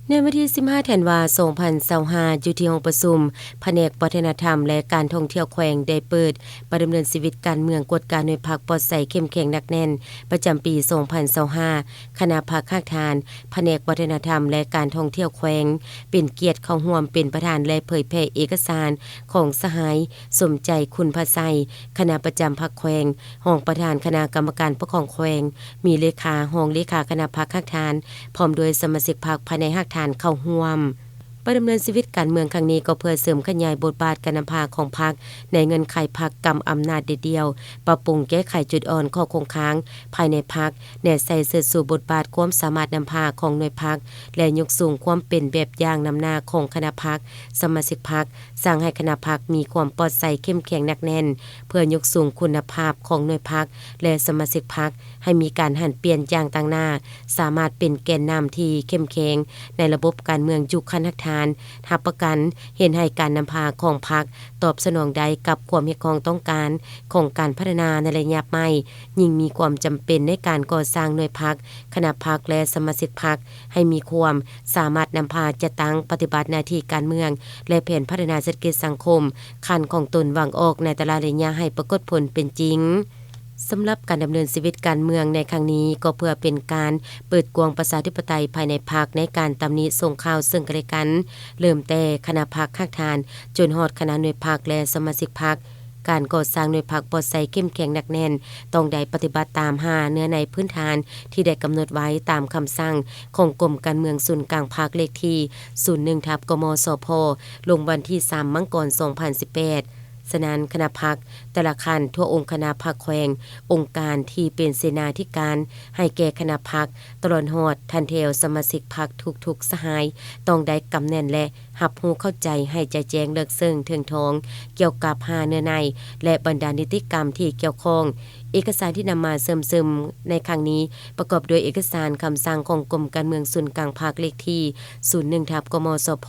ໃນວັນທີສິບຫ້າ ທັນວາ ສອງພັນຊາວຫ້າ ຢູ່ທີ່ຫ້ອງປະຊຸມ ພະແນກວັດທະນະທຳ ແລະ ການທ່ອງທ່ຽວແຂວງ ໄດ້ເປີດປະດຳເນີນຊີວິດການເມືອງ ກວດກາໜ່ວຍພັກປອດໃສເຂັ້ມແຂງໜັກແໜ້ນ ປະຈຳປີ ສອງພັນຊາວຫ້າ ຄະນະພັກຮາກຖານ ພະແນກວັດທະນະທຳ ແລະ ການທ່ອງທ່ຽວແຂວງ ເປັນກຽດເຂົ້າຮ່ວມເປັນປະທານ ແລະ ເຜີຍແຜ່ເອກະສານຂອງສະຫາຍ ສົມໃຈ ຄຸນພະໄຊ ຄະນະປະຈຳພັກແຂວງ, ຮອງປະທານຄະນະກຳມະການປົກຄອງແຂວງ, ມີເລຂາ, ຮອງເລຂາຄະນະພັກຮາກຖານ ພ້ອມດ້ວຍສະມາຊິກພັກພາຍໃນຮາກຖານເຂົ້າຮ່ວມ. ປະດຳເນີນຊີວິດການເມືອງຄັ້ງນີ້ ກໍເພື່ອເສີມຂະຫຍາຍບົດບາດການນຳພາຂອງພັກ ໃນເງື່ອນໄຂພັກກຳອຳນາດເດັດດ່ຽວ, ປັບປຸງແກ້ໄຂຈຸດອ່ອນ, ຂໍ້ຄົງຄ້າງພາຍໃນພັກ, ແນໃສ່ເສີດຊູບົດບາດຄວາມສາມາດນຳພາຂອງໜ່ວຍພັກ ແລະ ຍົກສູງຄວາມເປັນແບບຢ່າງນຳໜ້າຂອງຄະນະພັກ, ສະມາຊິກພັກ, ສ້າງໃຫ້ຄະນະພັກມີຄວາມປອດໃສເຂັ້ມແຂງໜັກແໜ້ນ, ເພື່ອຍົກສູງຄຸນນະພາບຂອງໜ່ວຍພັກ ແລະ ສະມາຊິກພັກ ໃຫ້ມີການຫັນປ່ຽນຢ່າງຕັ້ງໜ້າ, ສາມາດເປັນແກນນຳທີ່ເຂັ້ມແຂງໃນລະບົບການເມືອງຢູ່ຂັ້ນຮາກຖານ, ຮັບປະກັນເຮັດໃຫ້ການນຳພາຂອງພັກຕອບສະໜອງໄດ້ກັບຄວາມຮຽກຮ້ອງຕ້ອງການຂອງການພັດທະນາໃນໄລຍະໃໝ່, ຍິ່ງມີຄວາມຈຳເປັນໃນການກໍ່ສ້າງໜ່ວຍພັກ, ຄະນະພັກ ແລະ ສະມາຊິກພັກ ໃຫ້ມີຄວາມສາມາດນຳພາຈັດຕັ້ງປະຕິບັດໜ້າທີ່ການເມືອງ ແລະ ແຜນພັດທະນາເສດຖະກິດສັງຄົມຂັ້ນຂອງຕົນວາງອອກໃນແຕ່ລະໄລຍະໃຫ້ປາກົດຜົນເປັນຈິງ. ສຳລັບການດຳເນີນຊີວິດການເມືອງໃນຄັ້ງນີ້ ກໍເພື່ອເປັນການເປີດກວ້າງປະຊາທິປະໄຕພາຍໃນພັກ ໃນການຕຳໜິສົ່ງຂ່າວເຊິ່ງກັນແລະກັນ, ເລີ່ມແຕ່ຄະນະພັກຮາກຖານ ຈົນຮອດຄະນະໜ່ວຍພັກ ແລະ ສະມາຊິກພັກ. ການກໍ່ສ້າງໜ່ວຍພັກປອດໃສເຂັ້ມແຂງໜັກແໜ້ນ ຕ້ອງໄດ້ປະຕິບັດຕາມຫ້າເນື້ອໃນພື້ນຖານທີ່ໄດ້ກຳນົດໄວ້ຕາມຄຳສັ່ງຂອງກົມການເມືອງສູນກາງພັກ ເລກທີສູນໜຶ່ງ ທັບ ກມສພ ລົງວັນທີສາມ ມັງກອນ ສອງພັນສິບແປດ. ສະນັ້ນ, ຄະນະພັກແຕ່ລະຂັ້ນທົ່ວອົງຄະນະພັກແຂວງ, ອົງການທີ່ເປັນເສນາທິການໃຫ້ແກ່ຄະນະພັກ, ຕະຫຼອດຮອດທ່ານແຖວສະມາຊິກພັກທຸກໆສະຫາຍ ຕ້ອງໄດ້ກຳແໜ້ນ ແລະ ຮັບຮູ້ເຂົ້າໃຈໃຫ້ຈະແຈ້ງເລິກເຊິ່ງເຖິງທອງ ກ່ຽວກັບຫ້າເນື້ອໃນ ແລະ ບັນດານິຕິກຳທີ່ກ່ຽວຂ້ອງ. ເອກະສານທີ່ນຳມາເຊື່ອມຊຶມໃນຄັ້ງນີ້ ປະກອບດ້ວຍເອກະສານຄຳສັ່ງຂອງກົມການເມືອງສູນກາງພັກ ເລກທີສູນໜຶ່ງ ທັບ ກມສພ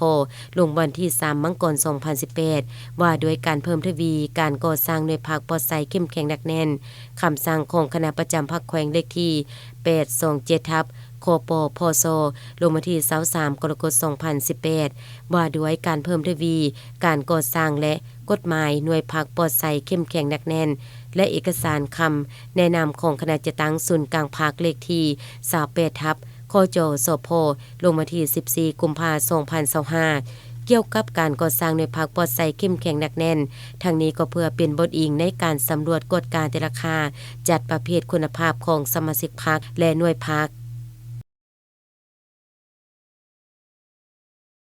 ລົງວັນທີສາມ ມັງກອນ ສອງພັນສິບແປດ ວ່າດ້ວຍການເພີ່ມທະວີການກໍ່ສ້າງໜ່ວຍພັກປອດໃສເຂັ້ມແຂງໜັກແໜ້ນ, ຄຳສັ່ງຂອງຄະນະປະຈຳພັກແຂວງ ເລກທີແປດສອງເຈັດ ທັບ ຄປພສ ລົງວັນທີຊາວສາມ ກໍລະກົດ ສອງພັນສິບແປດ ວ່າດ້ວຍການເພີ່ມທະວີການກໍ່ສ້າງ ແລະ ກົດໝາຍໜ່ວຍພັກປອດໃສເຂັ້ມແຂງໜັກແໜ້ນ ແລະ ເອກະສານຄຳແນະນຳຂອງຄະນະຈັດຕັ້ງສູນກາງພັກ ເລກທີຊາວແປດ ທັບ ຄຈສພ ລົງວັນທີສິບສີ່ ກຸມພາ ສອງພັນຊາວຫ້າ ກ່ຽວກັບການກໍ່ສ້າງໜ່ວຍພັກປອດໃສເຂັ້ມແຂງໜັກແໜ້ນ. ທັງນີ້ກໍເພື່ອເປັນບົດອີງໃນການສຳຫຼວດກວດກາແຕ່ລະຄ່າ ຈັດປະເພດຄຸນນະພາບຂອງສະມາຊິກພັກ ແລະ ໜ່ວຍພັກ.